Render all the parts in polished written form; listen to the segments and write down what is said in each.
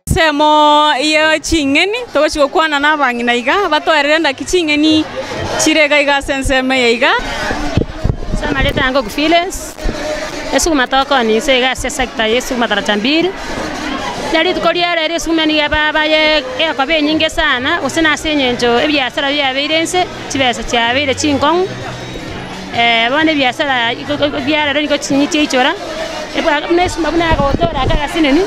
Ensemo ye ching'eni togochia gokwana na abang'ina iga, batoerere ndaki ching'eni chire iga iga ase ensemo eye iga. Ase amarieta ange Ogufiles, esuguma tokoonia inse iga ase esector ya esuguma taracha mbiri, na rituko ria rero esuguma nigo ebaba ye ekoba enyinge sana, gose na ase eng'encho ebiasara biabeire inse, chibesa chiabeire chinkong'u, bono ebiasara bia rero nigo chinyi chiaichora, buna esuguma buna agotora aka agasinini,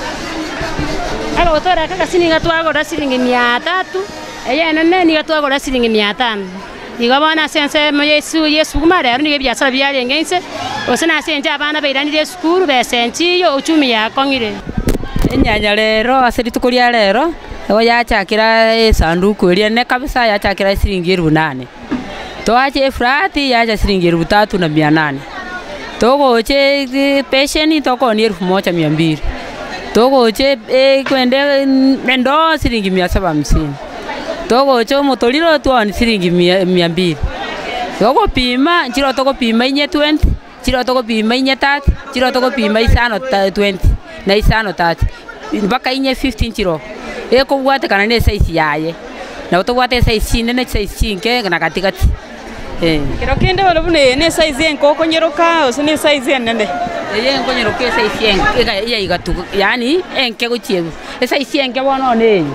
agotora aka agasinini niga twagora siringi mia tatu, eye enene niga twagora siringi mia tano. Igo bono ase ensemo y'esu y'esuguma rero nigo ebiasara biarenge inse, gose nase enche abana bairanire esukuru, besa enchiyo, uchumi yakong'ire. Enyanya rero ase rituko ria rero, nigo yachakera esanduku eria ene kabisa yachakera esiringi elifu nane. Toache eflat yacha siringi elifu tatu na mia nane. Togocha epesheni tokoonia elfu moja mia mbili. Togocha ekwende endoo siringi mia saba hamsini. Togocha omotoriro twaonia siringi mia mia mbili. Togopima nchire togopima inye twenty, nchire togopima inye thirty, nchire togopima isano twenty na isano thirty, mpaka inye fifty nchire oo. Ekobwatekana na esize yaye. Nabo tobwate esize chinene, chisize chinke na katikati eh. Kero kende bono buna eye ne esize enke okonyeroka gose ne esize enene? Eye nkonyeroka esize enke ega ya igatu yaani enke gochia igoro. Esize enke bono one eye,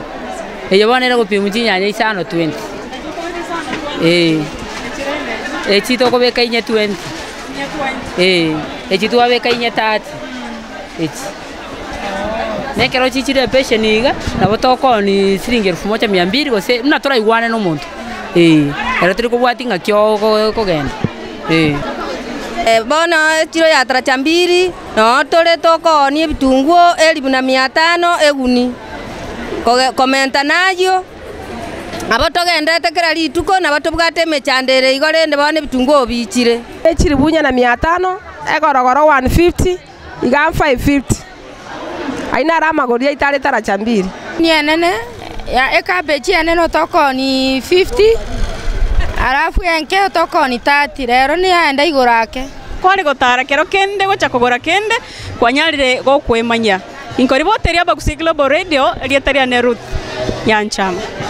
eye bono ere gopimwa chinyanya isano twenty, eh. Echi tokobeka inye twenty, eh, echi twabeka inye thirty, echi. Na ekero chichire epesheni iga, nabo tokooni siringi elfu moja mia mbili gose buna toraigwane na omonto, eh, ero tori kobwatia ng'aki okogenda, eh. Bono echiro ya taracha mbili, noo tore tokoonia ebitunguo elifu na mia tano eguni, koge komenta nayio, nabo togenderete kera rituko, nabo tobwate emechando ere igo rende bono ebitunguo biichire. Echiribunya na mia tano, egorogoro 150, iga 550. Ayio naro amagori aito are taracha mbiri. Enene ya ecabbage enene otokoni 50 alafu enke otokoni 30 rero niyaenda igoro ake. Kware gotara kero kende gocha kogora kende, kwanyarire gokwemanyia. Inkoriboteria Abagusii Global Radio, erieta riane Ruth Nyanchama.